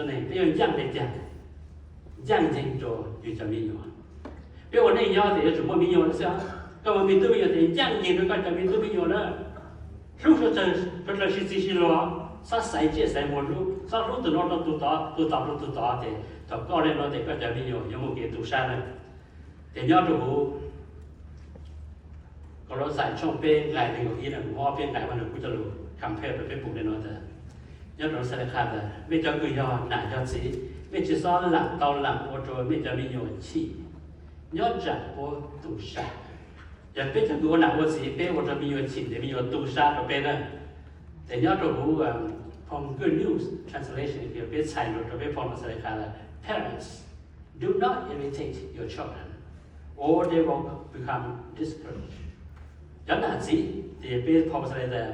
neeg, peb yuav ncaaj le caag? Ncaaj nceeg rua yug cov me nyuam. Peb ua neej nyob tes yuav tsum muaj me nyuam xwb. Koj muaj me tub me nyuam tes ncaaj nceeg rua koj cov me tub me nyuam na. Hlub suav dlawg sib txig sib luag, xob xaiv tsiaj xaiv muag hlub, xob hlub tug no rua tug tod, tug tod rua tug tod tes thaum koj le nuav tes koj cov me nyuam yuav muaj kev tu sab na. Tes nyob rua huv Kolauxais tshooj peb nqai neeg nkaum ib na, kuv muab ob peb nqai Vaaj Lug Kub coj lug compare rua peb pum le nuav tas, nyob rua Xalikha tas, mej cov kws yog nam yog txiv, mej tsi xob lam tau lam ua rua mej cov me nyuam chim nyob nraam puab tu sab. Yog peb cov kws ua nam ua txiv peb ua rua me nyuam chim tes me nyuam tu sab rua peb na. Tes nyob rua huv Phoo Good News Translation, peb txhais lug rua peb phoo Xalikha tas, parents, do not irritate your children, or they will become discouraged. Cov nam txiv tes peb phoo Xalikha tas,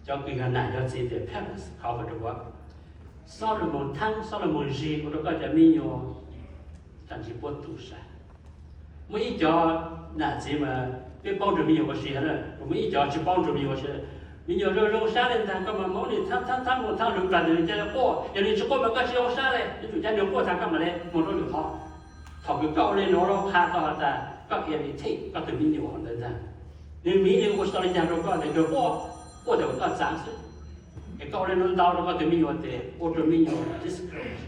cov kws yog nam yog txiv tes parents, qhov kws rua huv, xob lug moog thaab xob lug moog zig ua rua koj cov me nyuam tsaam tsi puab tu sab. Muaj ib cov nam txiv mas peb paub nrug me nyuam ua si na, muaj ib cov tsi paub nrug me nyuam ua si. Me nyuam zoo zoo sab le ntag, koj mas moog nwg thaab thaab thaab moog thaab lug plag nwg ca quaj, yog nwg tsi quaj mas koj tsi zoo sab le, yuav tsum ca nwg quaj tag koj mam le moog rua nwg qhov. Thaum kws koj ua le nuav lug qha tau has tas koj irritate koj tug me nyuam ntawd ntag. Nwg miv le ua tsi tau le caag rua koj tes nwg quaj, quaj tes koj txaav xwb. Es koj ua le nuav ntau rua koj tug me nyuam tes ua rua me nyuam discourage,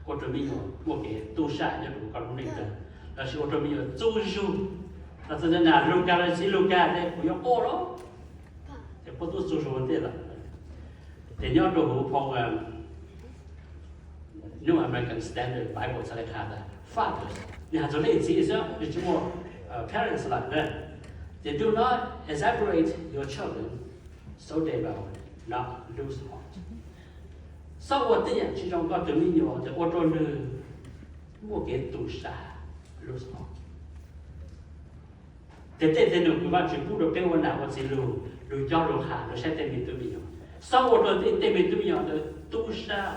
ua rua me nyuam muaj kev tu sab nyob rua koj lub neej ntawd, lossis ua rua me nyuam txuj zug. Los txawm nam lug kag los txiv lug kag tes kuv yuav quaj lawm, tes puab tub txuj zug ua ntej lawm. Tes nyob rua huv phoo New American Standard Bible Xalikha tas, fathers, nwg has txug leej txiv xwb, nwg tsi muaj parents lawm na. Tes do not exasperate your children so they will not lose heart. Xob ua tej yaam tsi zoo koj tug me nyuam tes ua rua nwg muaj kev tu sab, lose heart. Tes tej teg num kws Vaajtswv pub rua peb ua nam ua txiv lug, lug cob lug qha, lug saib tej me tub me nyuam, xob ua rua tej me tub me nyuam ntawd tu sab.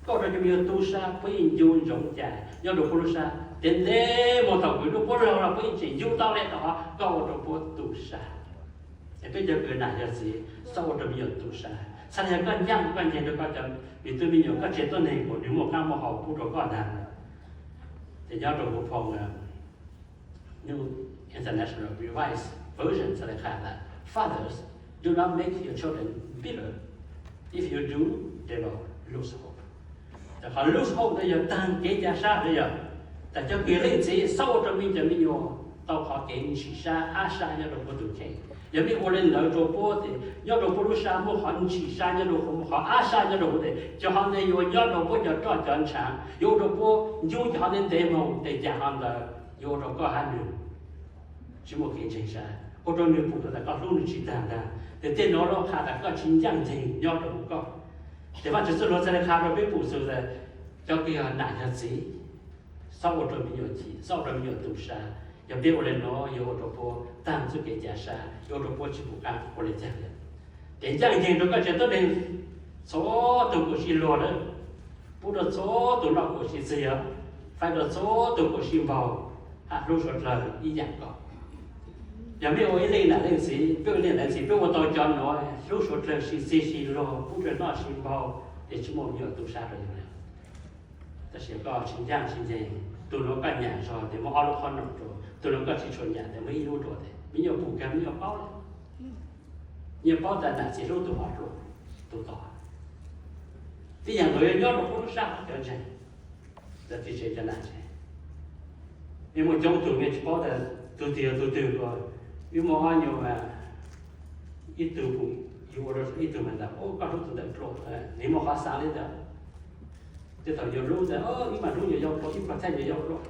Koj ua rua cov me nyuam tu sab puab yeej ncu ntsoov cas nyob rua puab lub sab, tes ntev moog thaum kws lub puab laug los puab yeej tseem ncu tau le rua qhov koj ua rua puab tu sab. Es peb cov kws nam yog txiv xob ua rua me nyuam tu sab. Txhad le yog koj ncaaj koj nceeg rua koj cov me tub me nyuam, koj tsev tuab neeg kuas nwg muaj qaab muaj hau pub rua koj ntag. Ces nyob rua huv phoo New International Revised Version txhad le qha tas, fathers, do not make your children bitter. If you do, they will lose hope. Qhov lose hope ntawd yog taag kev ca sab ntawd yog tas cov kws leej txiv xob ua rua mej cov me nyuam tau qhov kev ntsim sab ab sab nyob rua puab tus kheej. Yog mej ua le ntawd rua puab tes nyob rua puab lub sab muaj qhov ntsim sab nyob rua huv, muaj qhov ab sab nyob rua huv tes cov qhov ntawd yuav nyob rua puab cov roj cov ntshaav, yuav ua rua puab ncu cov qhov ntev ntev moog tes cas qhov ntawd yuav ua rua koj hab nwg tsi muaj kev ntseeg sab, ua rua nwg pum tau tas koj hlub nwg tsi taag ntag. Tes tej nuav lub qha tas koj tsi ncaaj nceeg nyob rua huv koj. Ces Vaajtswv txuj lug txhad le qha rua peb pum xwb tas cov kws yog nam yog txiv xob ua rua me nyuam chim, xob ua rua me nyuam tu sab. Yog peb ua le nuav yuav ua rua puab taag txuj kev ca sab, yuav ua rua puab tsi pum qaab ua le caag le. Ces ncaaj nceeg rua koj tsev tuab neeg, txhua tug kuas sib luag lawm, pub rua txhua tug noj kuas sib txig, faib rua txhua tug kuas sib npaug, hab hlub suav dlawg ib yaam koj. Yog mej ua ib leej nam leej txiv, peb ua ib leej nam leej txiv peb ua tau cov nuav, hlub suav dlawg sib txig sib luag, pub rua noj sib npaug, ces tsi muaj me nyuam tu sab rua yug le. Tab sis koj tsi ncaaj tsi nceeg, tug nuav koj nyam zog tes muaj ob lub qhob noom rua, tug nuav koj tsi tshua nyam tes muaj ib lub rua tes me nyuam pum kag me nyuam paub le. Me nyuam paub tas nam txiv hlub tug hov dlua, tug tod. Tib yaam ntawd yuav nyob rua puab lub sab hov cov ntseeg, cov txiv tsev cov nam tsev. Mej muaj coob tug mej tsi paub tas tug twg yog tug twg ko. Wb muaj ob nyuas, ib tug pum yug ua rua ib tug mas tas, o, koj hlub tug ntawd dlua, nwg muaj qhov xaav le ntawd. Tej thaum yug hlub tas, o, wb mas hlub nyuas yau dlua, wb protect nyuas yau dlua.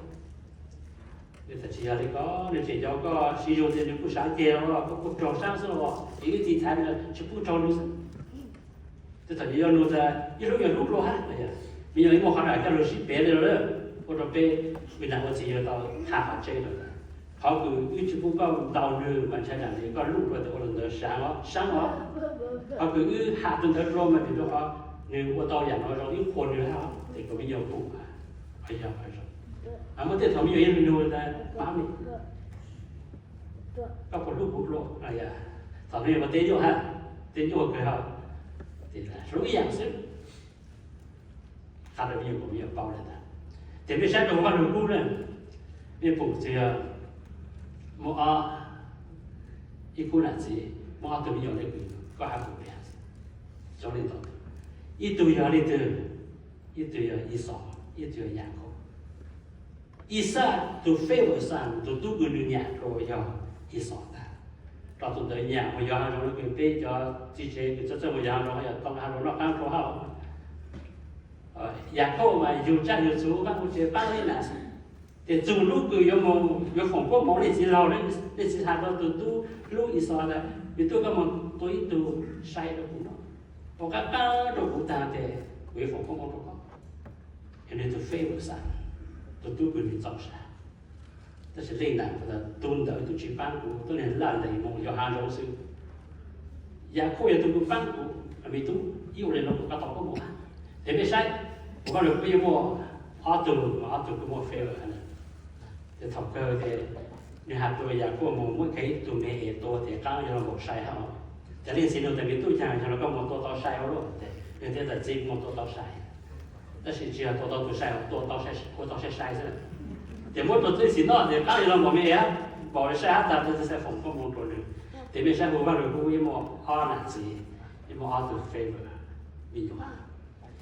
Tab sis tsi yog le ko, nwg tseem nco koj sib zug tes nwg kuj sab ceg los koj kuj raug sab xwb los, es wb tiv thaiv nwg tsi pub raug nwg xwb. Tej thaum yug yau nug tas ib hlub yog hlub dlua hab, me nyuam ib muaj qhov nam coj lug sib pem le lawm, ua rua peb ua nam ua txiv yuav tau qha qhov tseeb rua tas, qhov kws wb tsi pub koj ntaus nwg mas ntshai nam le koj luj dlua tes ua le ntawd sab os, sab os. Qhov kws wb has tug ntawd dlua mas vim rua qhov nwg ua tau yaam nuav zoo wb qhuas nwg hab, tes kuas me nyuam pum, qhov yog qhov zoo. Muaj tej thaum me nyuam yog nug tas, pab me, koj puas hlub kuv dlua? Thaum me nyuam teb nyuaj hab, teb nyuaj kawg hab, hlub ib yaam xwb. Qha rau me nyuam kom me nyuam paub li ntawd. Ces mej saib rau Vaj Lug Kub na, mej pum txug yog muaj ob, ib khub nam txiv muaj ob tug me nyuam le kws koj hab kuv piav, zoo le ntawd. Ib tug yog leej twg? Ib tug yog Ixos, ib tug yog Yakauj. Ixaj tus favorite son, tus tub kws nws nyam dlua yog Ixos tag. Rau tus ntawd nyam mus yos hav zoov le kws peb cov txiv tsev kws txawj txawj mus yos hav zoov yog tau hav zoov noj qaab dlua hab. Yakauj mas yug tsaj yug txhu, vaaj ua tsev paab le na, ces txug lub kws yuav foom koob moov, leej txiv laug, leej txiv has rau tus tub hlub Ixos tas, me tub, koj mus tua ib tug sai rau kuv noj, ua qaab qaab rau kuv tag tes kuv yuav foom koob moov rau koj. Yog nws tus favorite son, tus tub kws nws txaus sai. Tab sis leej nam tas, tug ntawd tub tsi paab kuv, tub niag laj ntees mus yos hav zoov xwb. Yakauj yog tug kws paab kuv, me tub, ib ua le nuav kuv koj tau koob moov. Ces peb saib, kuv Vaj Lug Kub yeej muaj ob tug, ob tug kuj muaj favorite. Ces thaum kawg ces nws has rua Yakauj mus muab kheev ib tug me es tua tes qaab yuav los npaum sai hab. Ces leej txiv nug tas, me tub, caag yog los koj mus tua tau sai ua luaj? Nws teb tas, txiv, kuv mus tua tau sai. Tab sis tsi yog tua tau tus sai, tua tau, ua tau sai sai xwb. Ces muab rua leej txiv noj tes qaab yuav los npaum me es, npaum le sai hab tas, tes txhaj foom koob moov rua nws. Ces mej saib huv Vaj Lug Kub yeej muaj ob nam txiv, yeej muaj ob tug favorite me nyuam.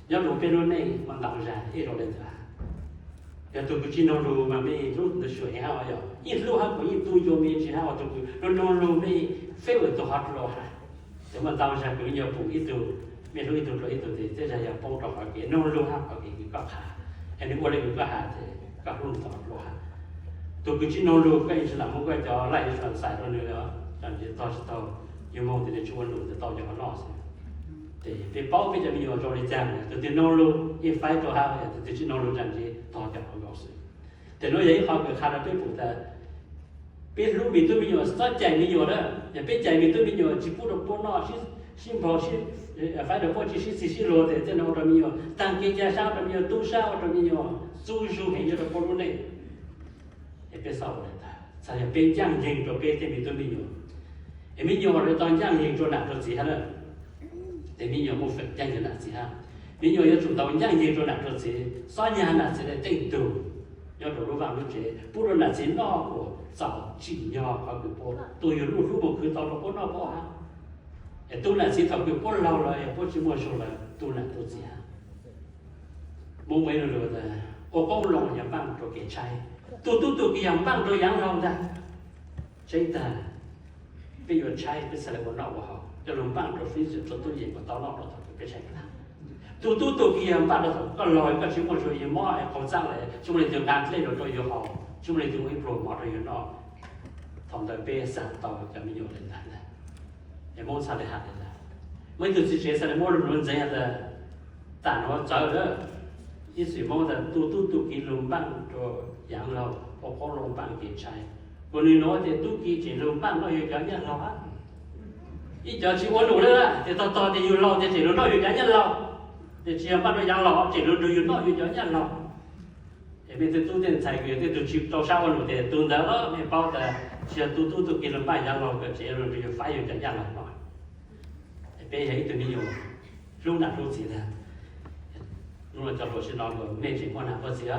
Nyob rua peb lub neej muaj ntau zag ib zoo le ntawd. Yog tug kws tsi noog lug mas mej hlub ntawd sua heev hab, yog ib hlub hab kuas yeej tu ncua mej ntsis hab, ua tug kws noog lug mej favorite tus hov dlua hab. Ces muaj ntau zag kws mej yuav pum ib tug, mej hlub ib tug dlua ib tug tes tej zag yog poob rau qhov kev noog lug hab qhov kev kws koj qha, es nws ua le kws koj has tes koj hlub nws tau dlua hab. Tug kws tsi noog lug koj yeej tsi lam muab koj cov life insurance xais rau nws, tog tsi tau, yug moog tes nws tsi ua lug tes tau cov noj xwb. Ces peb paub peb cov me nyuam zoo le caag, tug twg noog lug yeej faib rua hab, tug twg tsi noog lug tsaam ntsis tog cov nkaus xwb. Ces nuav yog ib qho kws qha rau peb pum tas, peb hlub me tub me nyuam, txhob cais me nyuam lawm. Yog peb cais me tub me nyuam tsi pub rau puab noj, sib npog, faib rau puab tsi sib txig sib luag tes tej nuav ua rau me nyuam taag kev ca sab, ua rau me nyuam tu sab, ua rau me nyuam txuj zug heev nyob rau puab lub neej. Es peb txhob ua le ntawd, txhad yog peb ncaaj nceeg rua peb tej me tub me nyuam. Es me nyuam le tau ncaaj nceeg rua nam rua txiv hab lawm. Ces me nyuam muaj feem ncaaj nceeg nam txiv hab. Me nyuam yuav tsum tau ncaaj nceeg rua nam rua txiv, xob nyag nam txiv le teej tug nyob rau lub vaaj lub tsev, pub rua nam txiv noj kuas txaus tsim nyog qhov kws puab, tug yug luj hlub moog khwv tau rua puab noj puab hab. Es tu nam txiv thaum kws puab laug lawm es puab tsi muaj zug lawm, tu nam tu txiv hab. Muaj ib lo lug tas, ua qoob loo yog npaaj rua kev tshaib, tu tub tu kiv yog npaaj rua yaav laug ntag. Tseeb tag, peb yuav tshaib peb txhad le ua noj ua haus, coj lug npaaj rua fridge rua tub yees kuas tau noj rua thaum kws peb tshaib plab. Tu tub tu kiv yog npaaj rua thaum koj laug koj tsi muaj zug, yug mob es qaug txaaj lawm tsi muaj leej twg nqaa dlej rua rua yug haus, tsi muaj leej twg ua ib pluag mov rua yug noj. Thaum ntawd peb xaav tau cov me nyuam le ntawd ntag. Es Moob txhad le has le ntawd. Muaj ib tug txiv tsev txhad le muab lug ntxeev has tas, tam nuav txawv lawm, ib txwm Moob tas tu tub tu kiv lug npaaj rua yaav laug, ua qoob loo npaaj kev tshaib. Kuas nwg nuav tes tub kiv tseem lug npaaj noj yug cov nyaj laug hab. Ib cov tsi ua num le lawm tes tog tog tes yug laug tes tseem lug noj yug cov nyaj laug, tes tsi yog npaaj rua yaav laug, tseem lug nrug yug noj yug cov nyaj laug. Es mej tej tub tej ntxhais kws yog tej tug tsi rau sab ua num tes tu ntawd los mej paub tas tsi yog tu tub tu kiv lug npaaj yaav laug kws tseem lug nrug yug faib yug cov nyaj laug noj. Es peb yog ib tug me nyuam hlub nam hlub txiv ntag. Hnub no cov hluas sib no mej tseem muaj nam muaj txiv,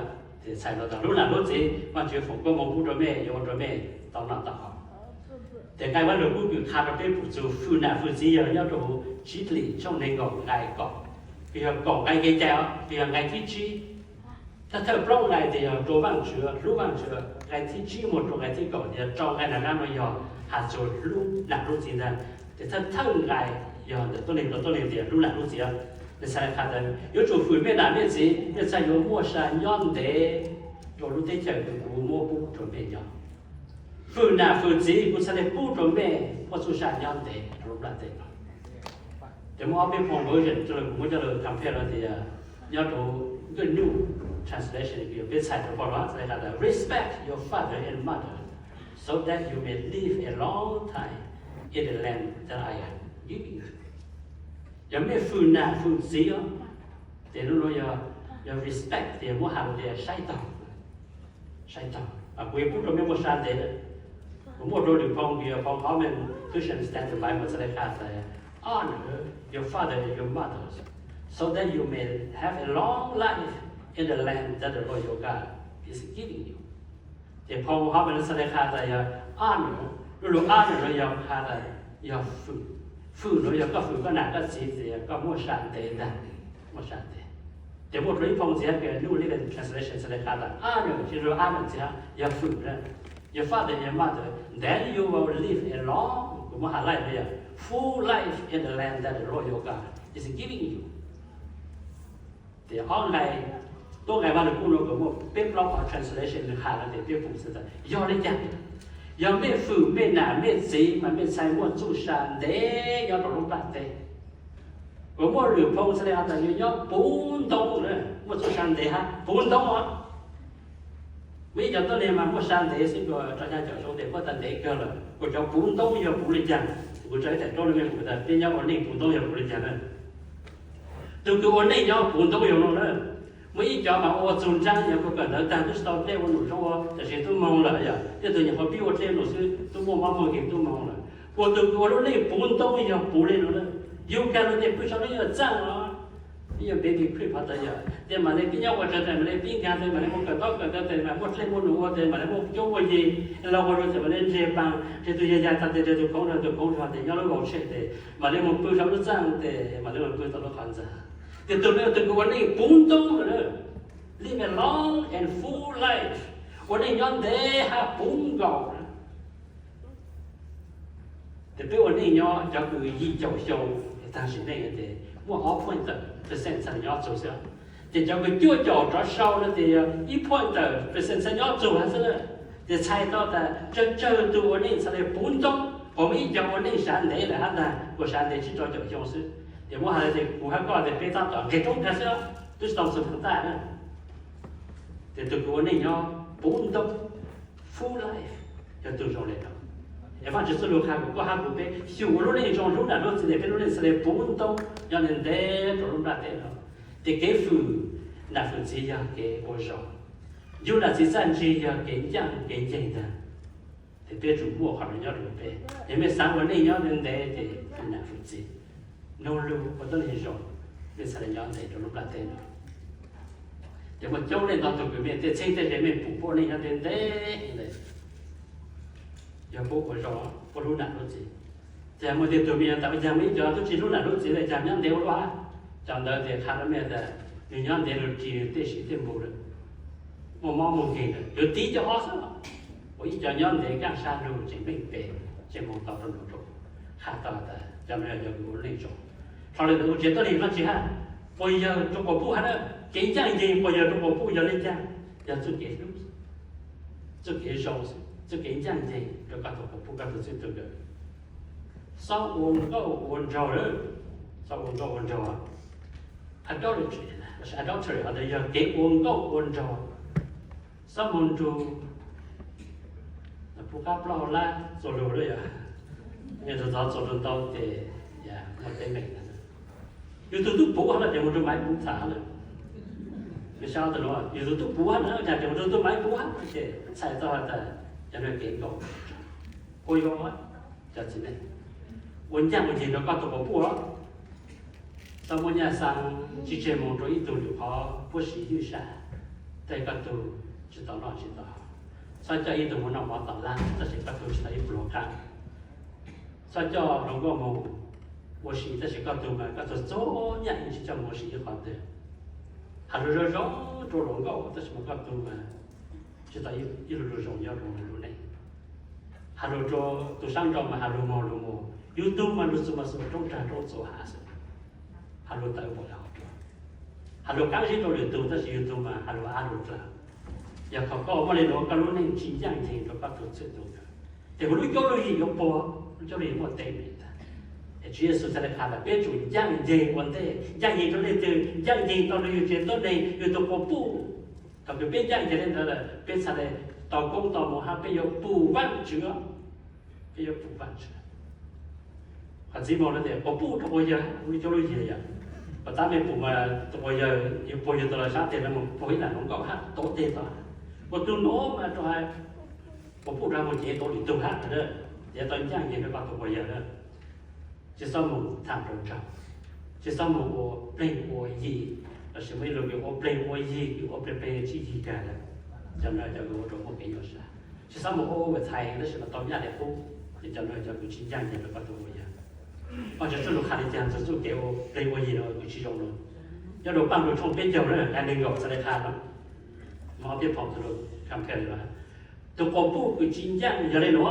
tes txhais tau tas hlub nam hlub txiv, Vaajtswv foom koob moov pub rua mej, yuav ua rua mej tau noj tau haus. Tes nqai Vaaj Lug Kub kws qha rua peb pum txug fwm nam fwm txiv yog nyob rua huv Tsib Lim tshooj neeg nkaum nqai kaum, kws yog kaum nqai kev cai os, kws yog nqai thib tsib. Thawj thawj plaub nqai tes yog rua Vaajtswv, hlub Vaajtswv, nqai thib tsib moog rua nqai thib kaum tes yog rau nqai nram qab nuav yog has txug hlub nam hlub txiv ntag. Tes thawj thawj nqai yog ntawm tuab neeg rua tuab neeg tes yog hlub nam hlub txiv. Nws txhais le qha tas yuav tsum fwm mej nam mej txiv, mej txhaj yuav muaj sa nyob ntev rua lub teb chaws kws kuv muab pub rua mej nyob. Fwm nam fwm txiv kuv txhaj le pub rua mej muaj txuj sa nyob ntev rua lub nplaj teb no. Tes muaj ob peb phoo version, kuv muab coj lug compare los tes, nyob rua Good News Translation kws yog peb txhais rua paj lug txhais le tas, respect your father and mother so that you may live a long time in the land that I am giving you. Yog mej fwm nam fwm txiv os, tes lub nuav yog, yog respect tes muab has lug tias saib taug, saib taug. Kuv yuav pub rua mej muaj sa ntev lawm. Kuv muaj rua lwm phoo, kws yog phoo Common Christian Standard Bible txhais le qha tas, honor your father and your mother so that you may live a long time in the land that I am giving you. so that you may have a long life in the land that the Lord your God is giving you. Ces phoo hov mas nws txhais li qha tas yog honor, lub lus honor no yog qha tas yog fwm. Fwm no yog koj fwm koj nam koj txiv, ces yog koj muaj sam ntev ntag, muaj sam ntev. Ces muaj rau ib phoo txiv hais tias New Living Translation txhais li qha tas honor, ces lus honor txiv yog fwm na, your father and your mother, then you will live a long, kuv muab highlight no yog full life in the land that the Lord your God is giving you. Ces ob nqai, tuab nqai Vaj Lug Kub no kuv muaj peb plaub qhov translation nws hais no ces peb pum xwb tas yog li cas. Yog mej fwm mej nam mej txiv mas mej txhais muaj txuj sa ntev nyob rau lub nplaj teb. Kuv muaj lwm phoo txhais li has tas yog nyob puv ntoo na, muaj txuj sa ntev hab puv ntoo os. Muaj ib cov tuab neeg mas muaj sa ntev xwb, kuv rau nyab caum zoo tes puab tas ntev kawg lawm, kuv cov puv ntoo yog puv li cas, kuv tso ib daim ntaub rau mej pum tas peb nyob ua neej puv ntoo yog puv li cas na. Tug kws ua neej nyob puv ntoo yog no na. Muaj ib cov mas ua txug nraag yog kawm ntawv taag tub tsi tau dlej ua num zoo ua, tam sis tub moog lawm yog, tej tug nyuam qhuav pib ua dlej num xwb tub muaj mob muaj nkeeg tub moog lawm. Kuas tug kws ua lub neej puv ntoo yog puv li no na. Yug kag lug tes pw sau lub nyuag txaaj os. Ib yam baby crib hov tas yog tes mam le pib nyob ua tsawg tes mam le pib nkaag tes mam le moog kawm ntaub kawm ntawv tes mam muaj dlej muaj num ua tes mam le muaj cuab muaj yig, laug ua rau tes mam le nreg paag, nreg tug yag yag tag tes nreg tug khoob nrog tug khoob nrog tes nyob lub vauv tshej tes mam le moog pw sau lub txaaj tes mam le moog pw tau lub qhov ntxag. Tes tug le tug kws ua neej puv ntoo lawm, live a long and full life, ua neej nyob ntev hab puv nkaus. Tes peb ua neej nyob cov kws yim caum xyoo taag sim neej tes muaj ob point tawm percent txhaj le nyob txug xwb. Ces cov kws cuaj caum rov sau no tes yog ib point tawm percent txhaj nyob txug hab xwb. Ces txhais tau tas tsawg tsawg tug ua neej txhaj le puv ntoo, puas muaj ib cov ua neej sav ntev lawm hab ntag, kuas sav ntev tsib rau caum xyoo xwb. Ces muab has le tes kuv hab koj tes peb tab tom nqeg roob kag xwb, tub tsi tau txug taag taj na. Tes tug kws ua neej nyob puv ntoo, full life, yog tug zoo le nuav. Es Vaajtswv txuj lug has kuas koj hab kuv peb xyum ua lub neej zoo lub nam lub txiv tes peb lub neej txhaj le puv ntoo nyob ntev ntev rau lub nplaj teb no. Tes kev fwm nam fwm txiv yog kev ua zoo. Yug nam txiv txaj ntsig yog kev ncaaj kev nceeg ntag. Tes peb tsum muaj qhov nuav nyob rau peb. Yog mej xaav ua neej nyob ntev ntev tes fwm nam fwm txiv, noog lug ua tuab neeg zoo, mej txhaj le nyob ntev rau lub nplaj teb no. Ces muaj coob leej ntau tug kws mej tej txheeb tej ze mej pum puab ua neej nyob ntev ntev le, yog puab ua zoo, puab hlub nam hlub txiv. Ces muaj tej tug mej yuav tas ua caag muaj ib cov tub tsi hlub nam hlub txiv le caag nyob ntev ua luaj hab. Cov ntawd tes qha rau mej tas nwg nyob ntev lug ris tej sim tej npus lawm, muaj mob muaj nkeeg lawm, yuav tiv cov ob xwb. Ua ib cov nyob ntev kaaj sab lug tseem meej pem, tseem moog tau rau num rau. Qha tau tas cov nuav yog cov kws ua neej zoo. Thaus le ntawd kuv tseem tuab neeg dlaab tsi hab? Puas yawg rau quas puj hab na? Kev ncaaj nceeg puas yawg rau quas puj yog le caag? Yog txuj kev hlub, txuj kev zoo, txuj kev ncaaj nceeg rau koj tug quas puj koj tug txwj tug nkawm. Xob ua nkauj ua nraug lawm, xob ua nkauj ua nraug. Adultery, adultery hov ntawd yog kev ua nkauj ua nraug. Xob moog nrug, puv qab plaub lab txuas lug lawm yog, mej txhua txhua txuas lug ntau ces muaj teeb meem. Yug tug tub puv hab no ces moog rua maiv puv tham hab lawm. Mej saib tug nuav, yug tug tub puv hab no ces moog rua tub maiv puv hab ces txhais tau has tas cov nuav kev nkauj, ua yuav cov txiv neej ua ncaaj ua nceeg rau koj tug quas puj. Xob muab nyaj xaa tsi tseg moog rua ib tug lwm qhov puab siv ywj sab, tej koj tug tsi tau noj tsi tau haus. Xob coj ib tug moog noj mov tom lab tab sis koj tug tsi tau ib pluag qaab. Xob coj hluas nkauj moog ua si tab sis koj tug mas koj txhua txhua nyaj yeej tsi coj moog ua si ib qhov twg. Has lug zoo zoo rua hluas nkauj tab sis mas koj tug mas tsi tau ib lug lug zoo nyob rua lub neej. Has lug rua tug saab nrau mas has lug moog lug moog, yug tug mas lug txug mas txug roob rag roob txuas hav xwb. Has lug tawv npaum le hov dlua, has lug qaab zib rua lwm tug tab sis yug tug mas has lug ab lug dlawg. Yog thaus koj muaj le nuav koj lub neej tsi ncaaj nceeg rua koj tug txwj tug nkawm, ces kuv lub cuab lub yig yuav puag, lub cuab lub yig muaj teeb meem tag. Es Tswv Yexus txhad le qha tas peb tsum ncaaj nceeg ua ntej, ncaaj nceeg rua leej twg? Ncaaj nceeg tau rua yug tsev tuab neeg, yug tug quas puj. Thaus kws peb ncaaj nceeg le ntawd lawm peb txhad le tau koob tau moov hab peb yuav pum Vaajtswv, peb yuav pum Vaajtswv. Qhov txiv moog no tias quas puj rua quas yawg, lub cuab lub yig yog, puas tab mej pum mas tug quas yawg yug puag yug tug los sab teg no moog puag ib nam hluas nkauj hab tuav teg tau. Ua tug nuav mas rua hab, quas puj rua moog cev tuav lwm tug hab, ces tau ncaaj nceeg rua koj tug quas yawg na. Tsi xob moog tham rua nraug. Tsis txhob mus ua pleeg ua yi, tab sis muaj ib lo kws ua pleeg ua yi, kws ua pleeg pleeg tsis yig kag lawm. Cov no cov kws ua rau muaj kev nyuaj sab. Tsis txhob mus ua ua txhais tab sis mas tau nyaj li qub, ces cov no cov kws tsis ncaj ncees rau koj tus ua yawg. Vajtswv txuj lus qha li cas txog txuj kev ua pleeg ua yi no kws tsis zoo no? Nyob rau Paj Lug tshooj peb caug na, nqai nees nkaum txog li qha no, mas ob peb phaum tus lus compare li no, tus quas puj kws tsis ncaj yog li no,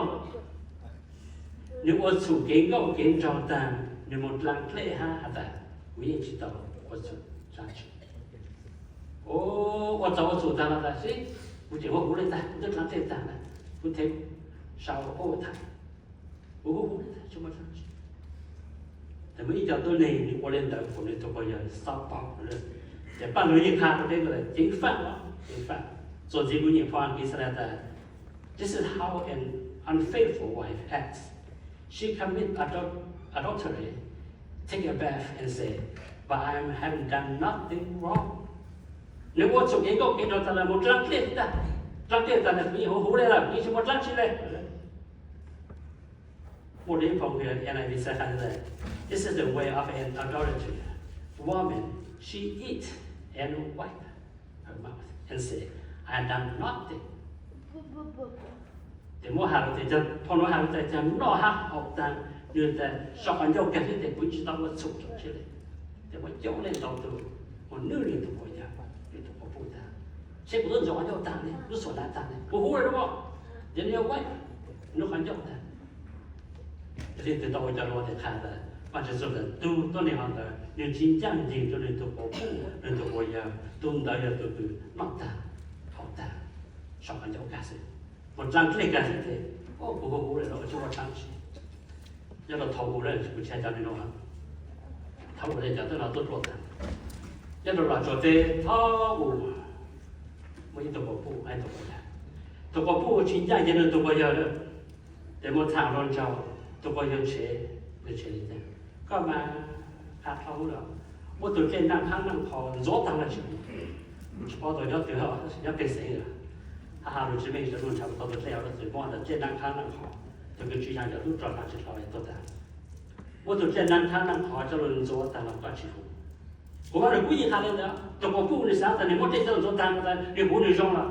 nws ua txhum kev nkauj kev nraug tag, nws mus dlaa dlej hab has tas, kuv yeej tsis tau ua txhum dlaab tsi. Ua txaus ua txhum tag los tas sib, kuv tseem ua huv le tag, kuv twb dlaa dlej tag na, kuv thev sau ua tag, kuv huv huv le tag tsis muaj dlaab tsi. Ces muaj ib co tuab neeg nws ua le ntawd kuas nws tus quas yawg xob paub. Ces Paj Lug yeej qha rau peb tias ceev faj, ceev faj. Txuas ntxiv kuv nyeem phau Askiv xav tas, this is how an unfaithful wife acts. She commit adul- adultery, take a bath and say, but I have done nothing wrong. Nws ua txhum kev nkauj kev nraug tag lawm mus dlaa dlej tag, dlaa dlej tag lawm kuv yeej huv huv le lawm, kuv yeej tsis muaj dlaab tsi le. Muaj ib phau N I V says, this is the way of an adulterous woman. She eats and wipes her mouth and says, I have done nothing. Ces muab has lug tias, phau no has lug tias cov noj hab haus tag, nws tas sau qhov ncauj kag xwb ces kuv tsis tau ua txhum tsi le. Ces muaj coob leej ntau tus mus nwj nws tus quas yawg, nws tus quas puj tag, seb kuv twb ntxuav qhov ncauj tag ne, lub xuas ntav tag ne, kuv huv le lub, ces nws yuav ua, nwj qhov ncauj tag. Leej twg tau ua cov lus tias qha tas Vajtswv txuj lus, tug tuab neeg hov ntawd nws tsis ncaj ncees rua nws tug quas puj, nws tug quas yawg, tug ntawd yog tug kws noj tag, haus tag, sau qhov ncauj kag xwb, mus dlaa dlej kag xwb ces, kuv huv huv le lawm, tsis muaj dlaab tsi. Nyob rau thaum ub na, kuv tsis hais cov niaj hnub no, thaum ub ces cov twb no tuaj dlua tag. Nyob rau Los Tsuas teb thaum ub, muaj ib tug quas puj, ib tug quas yawg. Tug quas puj tsis ncaj ncees nws tug quas yawg lawm, ces muab thaam hluas nraug, tug quas yawg ntshe, nws ntshe li cas, koj mas qha dhau lawm, muab tug dlej naj qhab naj qhov ntxuav tag los tsis huv. Tsis paub tau nyob twg hab, tab sis nyob pej xeem lawm, hab has lug tsis meej, cov nuj nrhav tau tug dlej hov lug txug muab ntawm dlej naj qhab naj qhov, tug kws tsis yog cov tub rog naj tsis dhau tuag tag. Muab tug dlej naj qhab naj qhov coj lug ntxuav tag los koj tsis huv. Kuv mas nws kuj yeej has li ntawd, tug quas puj nws xav tas nws muab dlej coj lug ntxuav tag, nws huv nws zoo lawm,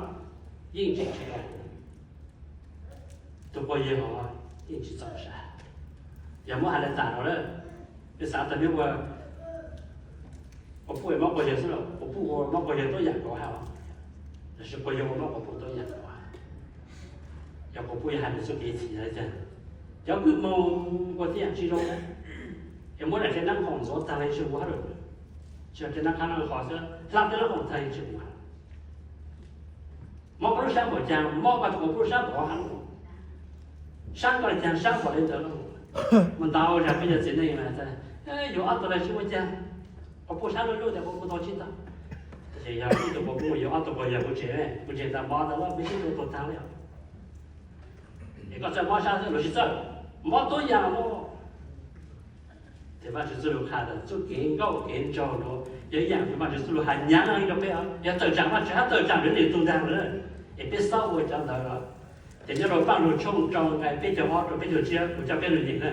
yeej tsis tsis tau huv. Tug quas yawg hov yeej tsis txaus sab. Yog muab has le tas no lawm, nws xav tas nws ua quas puj mob quas yawg xwb los, quas puj ua mob quas yawg tuab yam nkaus hab, tab sis quas yawg ua mob quas puj tuab yam nkaus hab. Yog quas puj yog hais nws txuj kev txim yog li cas, cov kws moog ua tej yam tsis zoo, es muab daim dlej naj qhov ntxuav tag los tsis huv hab lawm, tsis yog dlej naj qhab naj qhov xwb, dlej naj qhov tag tsis huv hab. Mob koj lub sab npaum caag, mob koj tug quas puj lub sab npaum hab, sab koj le caag sab npaum le ntawd lauj. Muaj ntau zag peb cov txiv neej mas tas, yug ob tug los tsis ua caag, quas puj sab luj luj tas quas puj tau tsis tau. Tab sis yog ib tug quas puj yug ob tug quas yawg kuv tseem, kuv tseem tas mob ntawd los peb sib tau tuag tag li. Es koj txawj mob sab xwb los tsis txawj, mob tuab yam lauj. Ces Vajtswv txuj lug qha tas txuj kev nkauj kev nraug nuav yog ib yaam kws Vajtswv txuj lug has nyaav rau peb, yog tawm tsaam Vajtswv hab tawm tsaam lwm leej tug ntaag lawm, es peb xob ua cov ntawd los. Ces nyob rau Paj Lug tshooj rau nqai peb caug ob rau peb caug tsib, kuv coj peb lug nyeem na.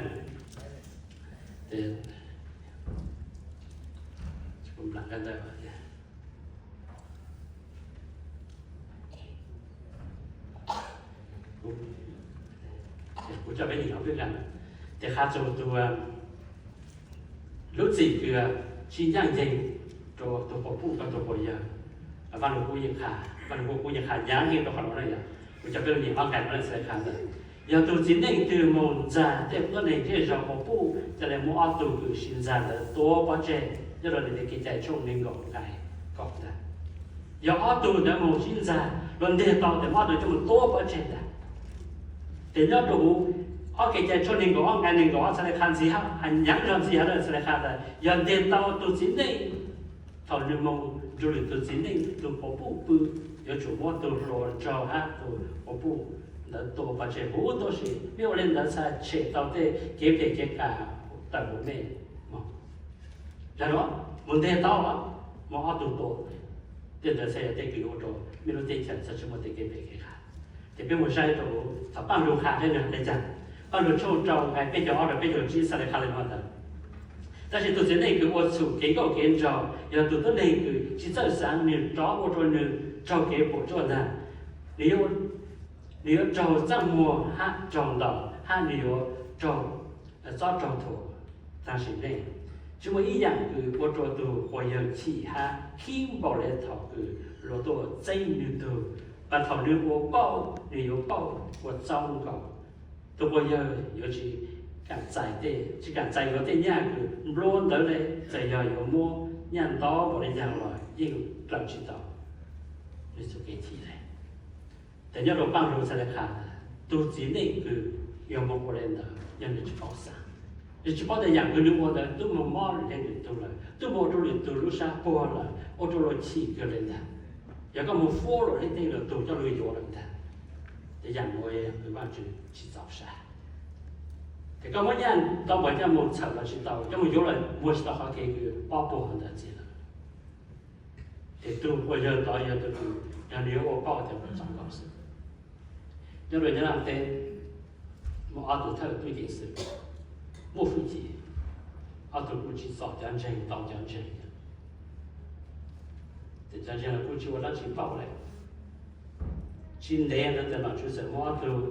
Kuv coj peb nyeem ob peb nqai, ces qha txug tug lub txim kws tsis ncaaj nceeg rua tug quas puj rua tug quas yawg. Vaj Lug Kub yeej qha, Vaj Lug Kub kuj yeej qha nyaav heev rua qhov nuav na yog, kuv coj peb lug nyeem ob nqai nuav na, xav qha ntawd. Yog tug txiv neej twg moog ntxag tej tuab neeg zej zog quas puj ca le muab ob tug kws sib ntxag ntawd tua pov tseg, nyob rau Ntev Kev Cai tshooj neeg nkaum nqai kaum ntag. Yog ob tug ntawd moog sib ntxag, luag nteg tau tes muab ob tug coj moog tua pov tseg ntag. Tes nyob rua huv Ob Kev Cai tshooj neeg nkaum ob nqai neeg nkaum ob txhad le qha ntxiv hab, nyaav zog ntxiv hab txhad le qha tas yog nteg tau tug txiv neej, thaum nwg moog nrug lwm tug txiv neej tug quas puj pw, yuav tsum muab tug hluas nraug hab tug quas puj ntawd tua pov tseg huv tuab si. Mej ua le ntawd txhad tshem tau tej kev phem kev qas tawm huv mej moog. Yog nuav, moog nteg tau los muab ob tug tua. Tej ntawd txhad yog tej kws ua rua mej lub teb chaws txhad tsi muaj tej kev phem kev qas. Ces peb moog saib rua thaum Paaj Lug qha le caag. Paaj Lug tshooj rau nqai peb caug ob rua peb caug tsib txhad le qha le nuav tas, Tab sis tus txiv neej kws ua txhum kev nkauj kev nraug yog tus tuab neeg kws tsis txawj xaav, nwg rov ua rua nwg raug kev puam tsuaj ntag. Nwg yuav raug txaj muag hab raug ntaus hab nwg yuav raug txob raug thuam taag sim neej. Tsi muaj ib yaam kws ua rua tug quas yawg chim hab khib npaum le thaum kws luag tuaj txeeb nwg tug, mas thaum nwg ua pauj nwg yuav pauj ua txaus nkaus. Tug quas yawg yuav tsi kaam txais tej, tsi kaam txais yuav tej nyaj kws nplua ntawd le, txawm yog yuav muab nyaj ntau npaum le caag los yeej dlaws tsi tau nwg txuj kev chim le. Tes nyob rua Paaj Lug txhaj le qha, tug txiv neej kws yuav moog ua le ntawd yog nwg tsi paub xaav, nwg tsi paub tas yaam kws nwg ua ntawd tub moog mob le nwg tug lawm, tub moog ua rua nwg tug lub sab puag lawm, ua rua luag chim kawg le ntag. Yog koj moog fuab luag leej tej luag tug coj lug yuav lawm ntag, tes yaam nuav yog kws Vaajtswv tsi txaus sab. Tes koj muab nyaj tau npaum caag moog txhawm los tsi tau, coj moog yuav lawm muag tsi tau qhov kev kws pob puag ntawd txiv lawm. Tes tug quas yawg tod yog tug kws yog nwg yuav ua pauj tes ua txaus nkaus xwb. Nyob rua Nyab Laj teb muaj ob tug thawj tub ceev xwm muaj hwj chim, ob tug kuj tsi txom cov ntseeg ntau cov ntseeg, tes cov ntseeg los kuj tsi ua dlaab tsi pauj le. Tsi ntev ntawd tes nom tswv txawm muab ob tug,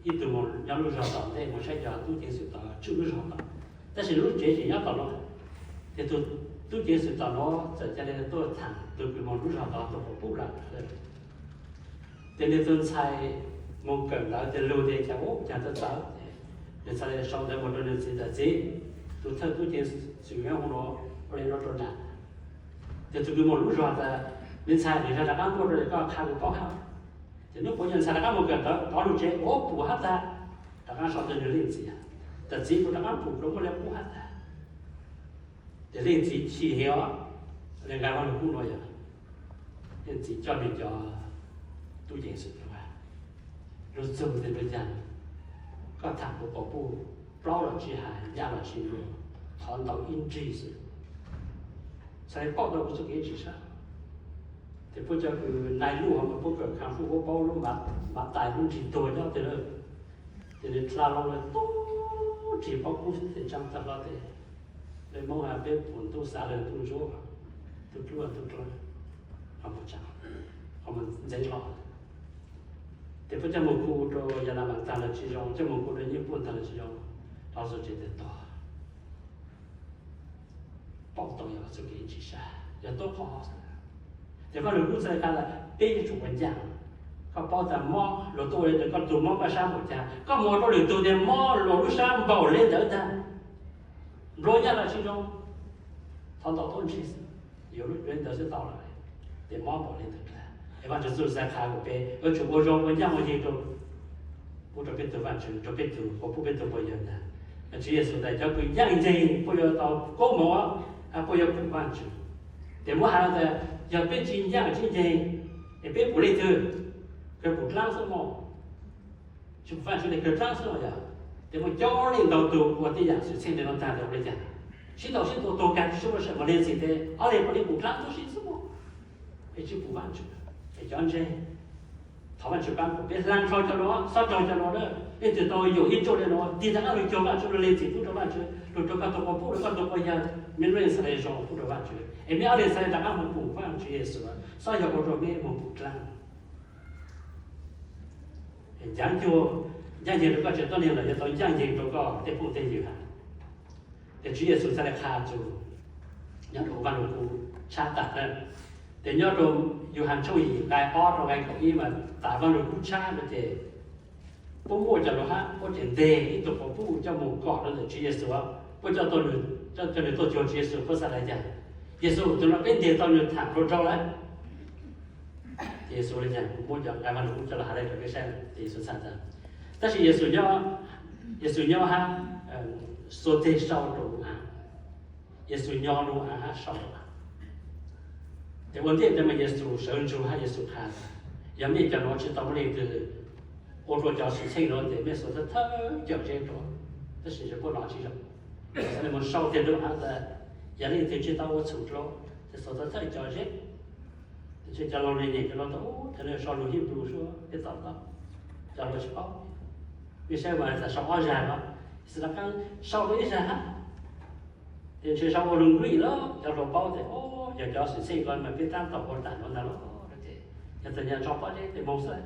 ib tug moog nyob lub zog tom ntej moog saib cov tub ceev xwm tod tswj lub zog tod, tab sis lub tsev tseem nyob tom no. Tes tug tub ceev xwm tom nuav txawm ca le tuaj thaam tug kws moog lub zog tod tug quas puj lawm. Tes nwg tug ntxhais moog kawm ntawv tes lug tes cas ub caag txawv txawv, nwg txhad le sau ntawv moog rua nwg txiv tas, txiv, tug thawj tub ceev xwm nyob hov nuav ua le nuav rua nam. Tes tug kws moog lub zog tas, me ntxhais, nwg zag rov qaab muaj rua koj qha kuv paub hab. Ces hnub puav nyuag ntxhais rov qaab moog kawm ntawv rov lug tsev, ua puv hab tag, rov qaab sau rua nwg leej txiv tas, txiv, kuv rov qaab pum rua muaj le qub hab tag. Ces leej txiv chim heev os, le nqai Vaaj Lug Kub nuav yog leej txiv coj nwg cov tub ceev xwm lug txug tes lug caag, koj thaam kuv quas puj plaub los tsi has, nyaj los tsi nplua, thov ntau ib nrig xwb, txhad le pauj tau kuv txuj kev tsi sab. Ces puab cov kws nai luj hov mas puab kawm khaav fuj puab paub lub mav tais lub nrig tuag nyob tes lawm. Ces nwg dlha loo lawm tub nrig pob kub xwb tes ntsaa tag hlo tes, le Moob has peb pum ntuj xav le ntuj ntsuab, ntuj dlub ntuj dlawb, ho mus ntxeev hlo. Ces puab coj moog khu rua Yas Las Mas taag los tsi zoo, coj moog khu rua Nyiaj Puj taag los tsi zoo, rov txug tsev tes tuag. Pauj tau yog txuj kev tsi sab, yog tuab qhov. Ces Vaaj Lug Kub txhad le qha tas peb yuav tsum ua ncaaj. Koj paub tas mob luag tuaj ua le ntawd koj tug mob koj sab npaum caag, koj moog rua lwm tug tes mob luag lub sab npaum le ntawd tag. Nplua nyaj los tsi zoo, thov ntau tuab nrig xwb, yuav le ntawd xwb tau lawm. Tes mob npaum le ntawd tag, es Vaajtswv txuj txhad qha kuas peb yuav tsum ua zoo ua ncaaj ua nceeg rua, pub rua peb tug Vaajtswv, rua peb tug quas puj, peb tug quas yawg ntag. Tswv Yexus tas cov kws ncaaj nceeg puab yuav tau koob moov, puab yuav pum Vaajtswv. Tes muab has tas yog peb tsi ncaaj tsi nceeg, es peb pum leej twg? Kawg pum dlaab xwb mog. Tsi pum Vaajtswv le kawg dlaab xwb los yog. Tes muaj coob leej ntau tug ua tej yaam xwm txheej le nuav tag tes ua le caag? Sib ntaus sib tua tuag kag tsi muaj sij hawm moog lees txim tes ob leeg puav leej pum dlaab tuab si xwb mog. Es tsi pum Vaajtswv, es cov ntseeg, thov Vaajtswv paab kuas peb hlaa dlhau cov nuav, xob raug cov nuav na. Leej twg tau yuam ib ruaj le nuav tig rov qaab lug cuag Vaajtswv, lug lees txim pub rua Vaajtswv, lug rua koj tug quas puj, rua koj tug quas yawg, mej lub neej txhad le zoo pub rua Vaajtswv, es mej ob leeg txhad le rov qaab moog pum Vaajtswv Yexus, xob yog ua rua mej moog pum dlaab. Ncaaj nceeg, ncaaj nceeg rua koj tsev tuab neeg los yog tau ncaaj nceeg rua koj tej phooj tej ywg hab. Tes Tswv Yexus txhad le qha txug nyob rua Vaaj Lug Kub tshab taag na. Tes nyob rua Yauhas tshooj yim nqai ob rua nqai kaum ib mas tas Vaaj Lug Kub tshab no ces puab muaj cov lug hab puab tseem nteg ib tug quas puj coj moog kom rua ntawm Tswv Yexus, puab coj, coj nwg tuaj cuag Tswv Yexus, puab txhad le caag? Yexus, tug nuav peb nteg tau nwg thaam dlua nraug lawm. Ces Yexus le caag? Kuv muab cov nqai Vaaj Lug Kub coj lug has le rua peb saib. Ces Yexus txhad tas, tab sis Yexus nyob, Yexus nyob hab xuas teg sau rua lub av. Yexus nyo lub av hab sau lub av. Ces ua ntej tes mas Yexus sawv ntsug hab Yexus qha tas, yog mej cov nuav tsi tau muaj leej twg ua rua cov xwm txheej nuav tes mej xuas thawj thawj cov zeb rua, tab sis puab nuav tsi zoo. Txhad le moog sau teg lub av tas, yog leej twg tsi tau ua txhum dlua, tes xuas thawj thawj cov zeb. Tes cov laug le nyeem cov nuav tas, ub, cov nuav sau lug Hebrew suab peb to taub, cov nuav tsi paub. Mej saib mas tas sau ob zag no, Yexus rov qaab sau dlua ib zag hab. Ntshe sau ua lug nkuj los cov hluas paub tias, o, yog cov xwm txheej ko mas peb tab tom ua tam nuav ntag los ces yog txawm nyag tso pob zeb tes moog xwb.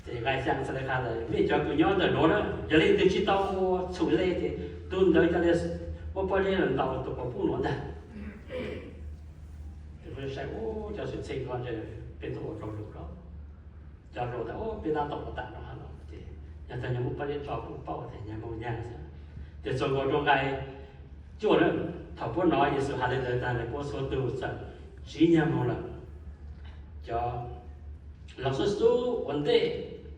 Ces nqai xyaa txhad le qha tas, mej cov kws nyob ntawm nuav na, yog leej twg tsis tau ua txhum le ces tug ntawd ca le muab pob zeb los ntaus tus quas puj nuav ntag. Ces kuv saib cov xwm txheej ko ntshe peb tug ua rau lug los, cov hluas tas peb tab tom ua tam nuav hab los ces yog txawm nyag muab pob zeb tso kuj paub tias nyag moog nyag xwb. Ces txuas nkaus rau nqai cuaj na, thaum puab nov Yexus has le ntawd tag lawm puab txhua tug txawm tsiv nyag moog lawm. Cov laug xub xub ua ntej,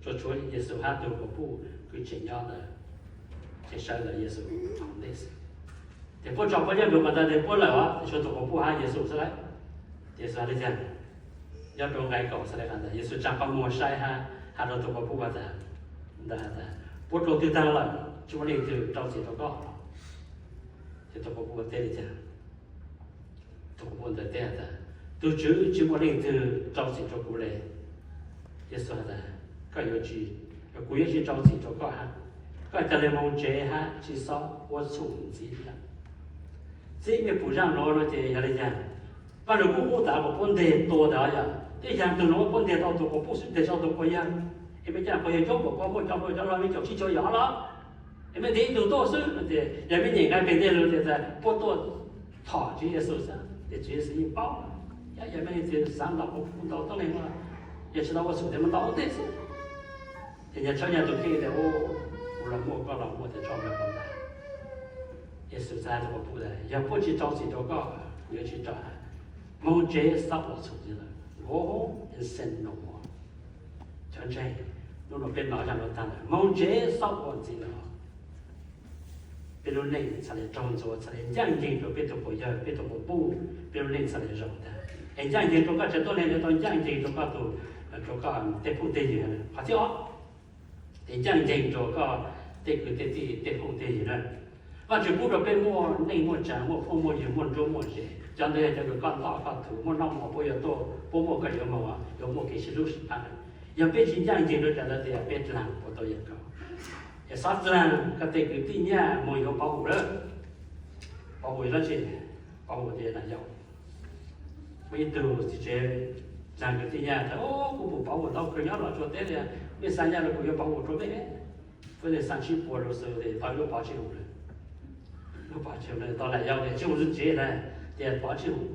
tsuas tshuav Yexus hab tug quas puj kws tseem nyob ntawd, ces sawv ntawm Yexus ua ntej xwb. Ces puab tso puab yeej lug mas tas tias puab lawm os, ces tshuav tug quas puj hab Yexus xwb lawm. Ces Yexus has le tias, nyob rau nqai kaum txhad le qha tas Yexus tsaa qhov muag saib hab has rau tug quas puj has tas, ntawd has tas, puab rau twg taag lawm, tsis muaj leej twg rau txim rau koj. Ces tug quas puj teb le tias, tug quas puj ntawd teb has tas, tug Tswv, tsis muaj leej twg rau txim rau kuv le. Yexus has tas, koj yuav tsis, kuv yuav tsis rau txim rau koj hab, koj ca le moog tsev hab tsis txhob ua txhum ntxiv lawm. Txib mej puv zaj nuav no ces yog le caag, Paj Lug kuj qub tas kom puab nteg tua tas yog tej yaam tug nuav puab nteg tau tug quas puj xwb, nteg tsis tau tug quas yawg. Es mej coj quas yawg coob npaum ko, muaj cov hluas cov laug mej caum tsib caug yam los, es mej nteg ib tug tuaj xwb no ces yog mej nyeem nqai peg nteg lug tias tas puab tuaj thom Tswv Yexus xwb, ces Tswv Yexus yeej paub, yog mej leej twg xaav ntaus quas puj ntaus tuab neeg no, yog tsis tau ua txhum tes moog ntaus ua ntej xwb. Ces nyag tshawb nyag tus kheej tias, kuv los muaj, koj los muaj, tes tso nrog koj ntag. Yexus txhad rua quas puj tas, yog puab tsis rau txim rau koj, kuv yuav tsis rau. Moog tsev, xob ua txhum ntxiv lawm. Go home and sin no more. Cov ntseeg, hnub no peb nov zaj nuav taag lawm, moog tsev xob ua ntxiv lawm. Peb lub neej txhad le raug ntxuav, txhad le ncaaj nceeg rua peb tug quas yawg, peb tug quas puj, peb lub neej txhad le zoo tag. Es ncaaj nceeg rua koj tsev tuab neeg, le tau ncaaj nceeg rua koj tug, rua koj tej phooj tej ywg. Qhov thib ob, es ncaaj nceeg rua koj tej kwv tej tij tej phooj tej ywg na. Vaajtswv pub rua peb muaj neej muaj tsaa, muaj phooj muaj ywg, muaj nruab muaj ze, cov ntawd yog cov kws koj ntoj koj thuv, muaj noj mov puab yuav tuaj, puab muaj koj yuav moog, yuav muaj kev sib hlub sib pab. Yog peb tsis ncaaj nceeg rua cov ntawd tes peb dlaag puas tau yawg koj. Es xob dlaag koj tej kwv tij nyaj moog yuav Pov Hum lawm. Pov Hum dlaab tsi? Pov Hum tias, Nam Yau, muaj ib tug txiv tsev dlaag kwv tij nyaj tas, Kuv pum Pov Hum tau kawg nyob Los Tsuas teb li, mej xa nyaj los kuv yuav Pov Hum rua mej. Puab le xa tsib puas lug xwb tes tau lub Pov Tsij Hum lawm. Lub Pov Tsij Hum tau Nam Yau tes Tsij Hum tsev na, tes Pov Tsij Hum.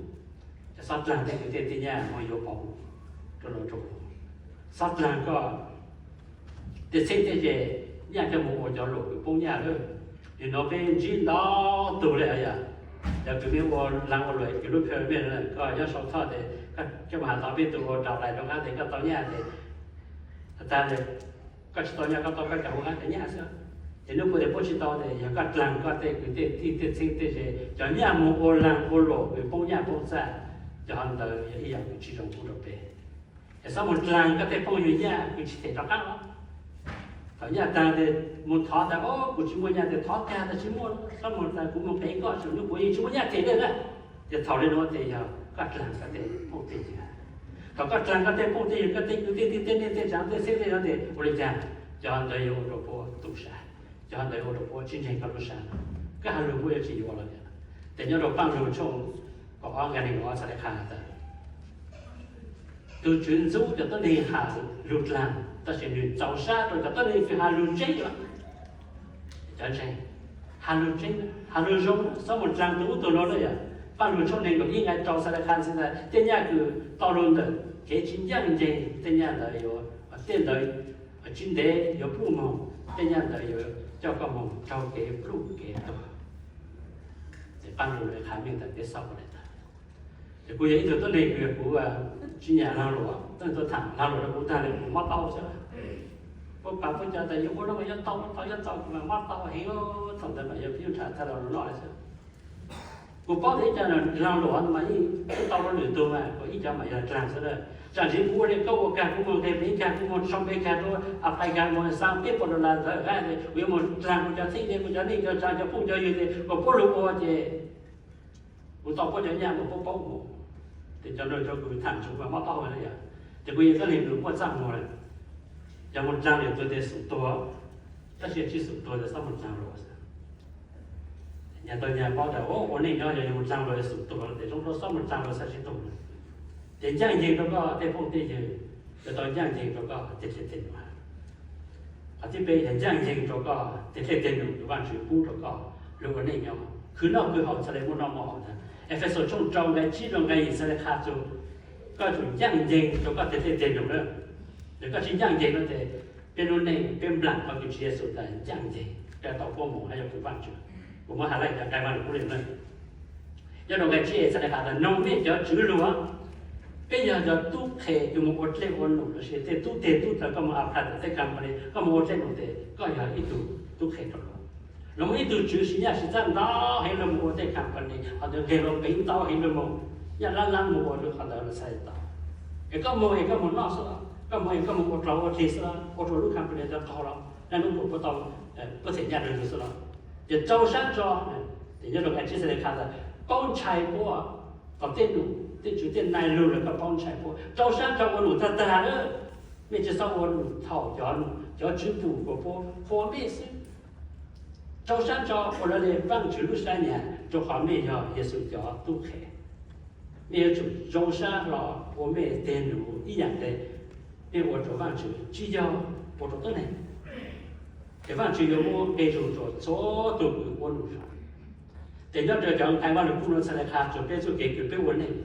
Ces xob dlaag tej kwv tej tij nyaj moog yuav Pov Hum rua Los Tsuas. Xob dlaag koj tej txheeb tej ze nyaj coj moog ua cov luam kws poob nyaj lawm. Nim no peb ntsib ntau tug le yog cov kws mej ua dlaag ua luam kws lub phe mej, koj nyob sau thoj tes koj coj moog has tau peb tug ua rau lais rov qab tes koj tau nyaj tes, has tas koj tsis tau nyaj koj tau koj cov hauv qab cov nyaj xwb. Ces hnub puab tes puab tsis tau tes yog koj dlaag koj tej kwv tej tij tej txheeb tej ze cov nyaj moog ua dlaag ua luam kws poob nyaj poob txag, cov ntawd yog ib yam kws tsis zoo pub rau peb. Es xob moog dlaag koj tej phooj ywg nyaj kws tsis them rov qab los. Thaum nyaj taag tes moog thov tas, Kuv tsis muaj nyaj, tes thov kag tas tsis muaj, xob moog tas kuv moog qev koj, thaum hnub puab yeej tsis muaj nyaj them le na. Ces thaum le nuav tes yog koj dlaag koj tej phooj tej ywg. Thaum koj dlaag koj tej phooj tej ywg, koj tej kwv tej tij tej neej tej tsaa tej txheeb tej ze tes ua le caag cov ntawd yuav ua rau puab tu sab, cov ntawd yuav ua rau puab tsis ntseeg koj lub sab. Koj has lug puab yuav tsis yuav los. Tes nyob rau Paaj Lug tshooj kaum ob nqai neeg nkaum ob txhad le qha tas, tug Tswv ntxub cov tuab neeg has lug dlaag, tab sis nwg txaus sab rua cov tuab neeg kws has lug tseeb lawm. Cov ntseeg, has lug tseeb, has lug zoo, xob moog dlaag tug ub tug no lawm yom. Paaj Lug tshooj neeg nkaum ib nqai rau txhad le qha ntxiv tas tej nyaj kws tau lug ntawm kev tsis ncaaj nceeg, tej nyaj ntawd yuav, tej ntawd tsis ntev yuav pluj moog, tej nyaj ntawd yuav coj koj moog raug kev pluj kev tuag. Ces Paaj Lug le qha meej tas peb xob ua le ntawd. Ces kuv yog ib tug tuab neeg kws kuv tsis nyam laag luam, tuab neeg tuaj thaam laag luam rau kuv taag le kuv mob tau xwb. Puab pav puab cov tas yuav ua no mas yuav tau, tau yuav tau, kuv mas mob tau heev, thaum ntawd mas yog peb yuav nrhav tag los noj xwb. Kuv paub tias ib co laag luam mas yeej tau rau lwm tug mas, kuv ib co mas yog dlaag xwb na. Tsam ntshe kuv ua le koj ua kag, kuv moog nqe npe kag, kuv moog sau npe kag rau, apply kag moog xa peb puas dollar ntawd, kuv yuav moog dlaag kuv cov txheeb ze, kuv cov neej cov tsaa, cov phooj cov ywg tes kom puab lug ua ces kuv tau puab cov nyaj mas puab paub mus. Ces cov no cov kws tham tshaj mas mob taub hau na yom. Ces kuv yog tuab neeg kws muaj txaj muag lawm, yog moog dlaag lwm tug tes xum tuag, tab sis tsis xum tuag tes xob moog dlaag luam xwb. Nyag tau nyag paub tas ua neej nyob yog mus txag rau Yexus tug tes zoo rau xob mus txag rau xab sib tug. Ces ncaj ncees rau koj tej phooj tej ywg, yuav tau ncaj ncees rau koj tej dej tej num. Qhov thib peb yog ncaj ncees rau koj tej dej tej num uas Vajtswv pub rau koj lub ua neej nyob, khwv noj khwv haus txhad le muaj noj muaj haus ntag. Efexus tshooj rau nqe tsib rau nqe yim txhad le qha txug koj yuav tsum ncaj ncees rau koj tej dej tej num na. Yog koj tsis ncaj ncees no ces peb lub neej peb nplaam qhov kws Tswv Yexus tas ncaj ncees, koj tau puab moog hab yuav kws Vajtswv. Kuv muab has lawm cov nqe Vajluskub le na. Nyob rau nqe tsib txhad le has tas noog mej cov tswv lug, peb yog cov tub qhe kws moog ua dlej ua num lossis tej tub teg tub taw koj moog apply tau tej company koj moog ua dlej num tes koj yog ib tug tub qhe rau luas. Los muaj ib tug tswv siv nyaj siv txhab ntau heev lug moog ua tej company, hov ntawd nqeg luas peev ntau heev lug moog, nyaj lab lab moog ua lub qhov ntawd lug txhad tau. Es koj moog es koj moog noj xwb los, koj moog es koj moog ua dlaug ua dlig xwb los, ua rau lub company ntawd qaug los, naj nub nua puab tau, puab them nyaj rua yug xwb los. Ces rau sab nrho, ces nyob rau nqe tsib txhad le qha tas paub ntshai puab, kom tej num tej tswv tej nai lug lawm koj paub ntshai puab. Rau sab nrho ua num tag tag lawm, mej tsi xob ua num thaum cov, cov tswv pum kuas puab qhuas mej xwb. Rau sab nrho ua le Vaajtswv lub sab nyag rua qhov mej yog Yexus cov tub qhe. Mej yuav tsum zoo sab hlo ua mej teg num ib yaam le mej ua rua Vaajtswv, tsi yog ua rua tuab neeg. Ces Vaajtswv yuav muab nqe zug rua txhua tug kws ua num zoo. Ces nyob rua cov nqe Vajluskub nuav txhad le qha txug peb txuj kev kws peb ua neej,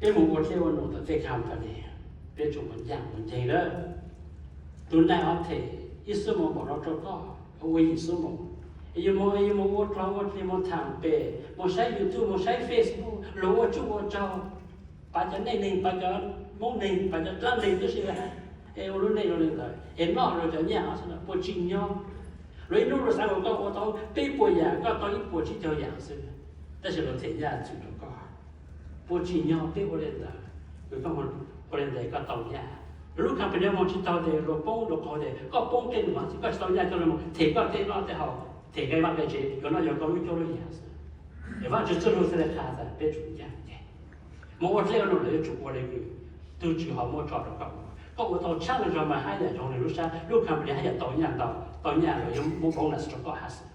peb moog ua dlej ua num tau tej company, peb tsum ua ncaaj ua nceeg lawm. Tug nai hov them ib xuab moos npaum no rua koj, ua yim xuab moos. Es yuav moog, yuav moog ua dlaug ua dlig, moog thaam pem, moog saib YouTube, moog saib Facebook, lug ua tsuj ua tsaug, pav cov neej neeg, pav cov Moob neeg, pav cov dlaab neeg tub si, es ua lub neej zoo le ntawd es noj luas cov nyaj xwb, puas tsim nyog? Luas ib nub luas xaav kom koj ua tau peb puas yaam, koj tau ib puas tsib caug yaam xwb, tab sis luas them nyaj txwm rua koj. Puas tsim nyog peb ua le ntawd? Kws koj ua le ntawd koj tau nyaj. Luas lub company moog tsi taug tes luas poob luas qaug tes koj poob tej num, koj tsi tau nyaj coj lug moog them koj tej noj tej haus, them nqe vaj nqe tsev, yuav noj yuav koj lub cuab lub yig xwb. Es Vaajtswv txuj lug txhad le qha tas peb tsum ncaaj nceeg. Moog ua dlej ua num los yuav tsum ua le kws tug Tswv ho muab tso rua koj. Koj ua tau tshaaj le zog mas hab yaam zoo le lub sab, lub company hab yaam tau nyaj ntau, tau nyaj los yuav muab bonus rua koj hab xwb.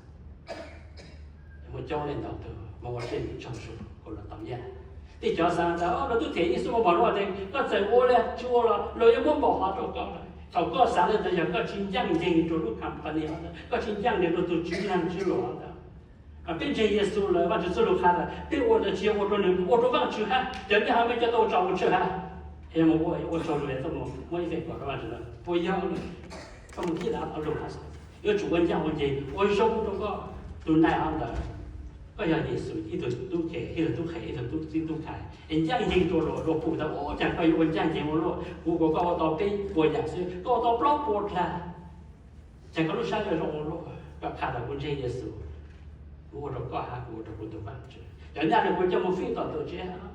Muaj coob leej ntau tug moog ua dlej num tsaug zug kuas luas tau nyaj. Tej cov xaav tas luas tub them ib xuab moos npaum no tes koj txawm ua le tsi ua los luas yuav muab npaum hov rua koj lawm. Thaum koj xaav le ntawd yog koj tsi ncaaj nceeg rua lub company hov ntawd, koj tsi ncaaj nceeg rua tug Tswv Nraag Tswv Lug hov ntawd. Peb ntseeg Yexus lawm, Vaajtswv txuj lug qha tas peb ua ntawd tsi yog ua rua nwg, ua rua Vaajtswv hab. Cov nyaj hov mej coj tuaj ua tsau ua tswj hab, es moog ua, ua tsaug lug tuaj moog muab ib feem kom rua Vaajtswv lawm puas yog? Koj moog kib lav ob lug hab, yuav tsum ua ncaaj ua nceeg ua zoo rua koj. Tug nai hov ntawd, koj yog Yexus ib tug tub qhe, ib tug tub qhe, ib tug tub txib tub khai, es ncaaj nceeg rua luas, luas pum tas ua caag koj yuav ua ncaaj nceeg ua luaj, kuv kuas koj ua tau peb puas yaam xwb, koj ua tau plaub puas dlaag, ces koj lub sab yuav zoo ua luaj. Koj qha tas kuv ntseeg Yexus, kuv ua rua koj hab, kuv ua rua kuv tug Vaajtswv, cov nyaj le kuv coj moog fij tom tuam tsev hab,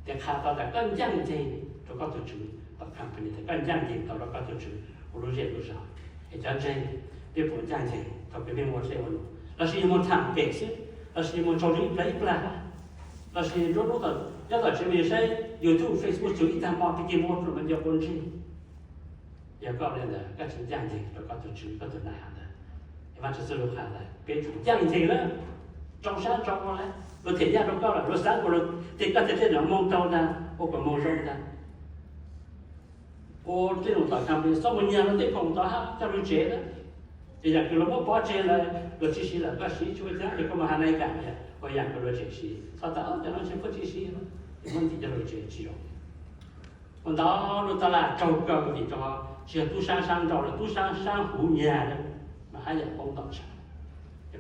ces qha tau tas koj ncaaj nceeg rua koj tug Tswv tom company, tas koj ncaaj nceeg tau rua koj tug Tswv ua lub zej lub zog. Es cov ntseeg, peb puas ncaaj nceeg thaum peb moog ua dlej ua num, lossis yog moog thaam pem xwb, lossis yog moog tsaug zug ib plag ib plag, lossis nruab nub nyob tom tsev mas yog saib YouTube, Facebook txug ib taag mo pig kig moog ua pluas mas nco quav ntsej? Yog koj ua le ntawd koj tsi ncaaj nceeg rua koj tug Tswv, koj tug nai hov ntawd. Es Vaajtswv txuj lug qha tas peb tsum ncaaj nceeg lawm, rau sab rau ua le, luas them nyaj rua koj lawm, luas xaav kuas luas, tes koj tej dlej num moog tau ntag, ua kuas moog zoo ntag. Ua dlej num tom company xob moog nyag luas tej khoom tod hab coj lug tsev lawm. Ces yaam kws luas muab pov tseg lawm, luas tsi siv lawm, koj siv tsi ua caag, yog koj moog has nai kam, ua yaam kws luas tseem siv, txhob tas cov no tseem puab tsi siv, muab ntim coj lug tsev tsi zoo. Ua ntau lub tab laj raug kaw vim rua tsi yog tub saab saab nrau, tub saab saab huv nyag mas hab yaam poob tom tshaav.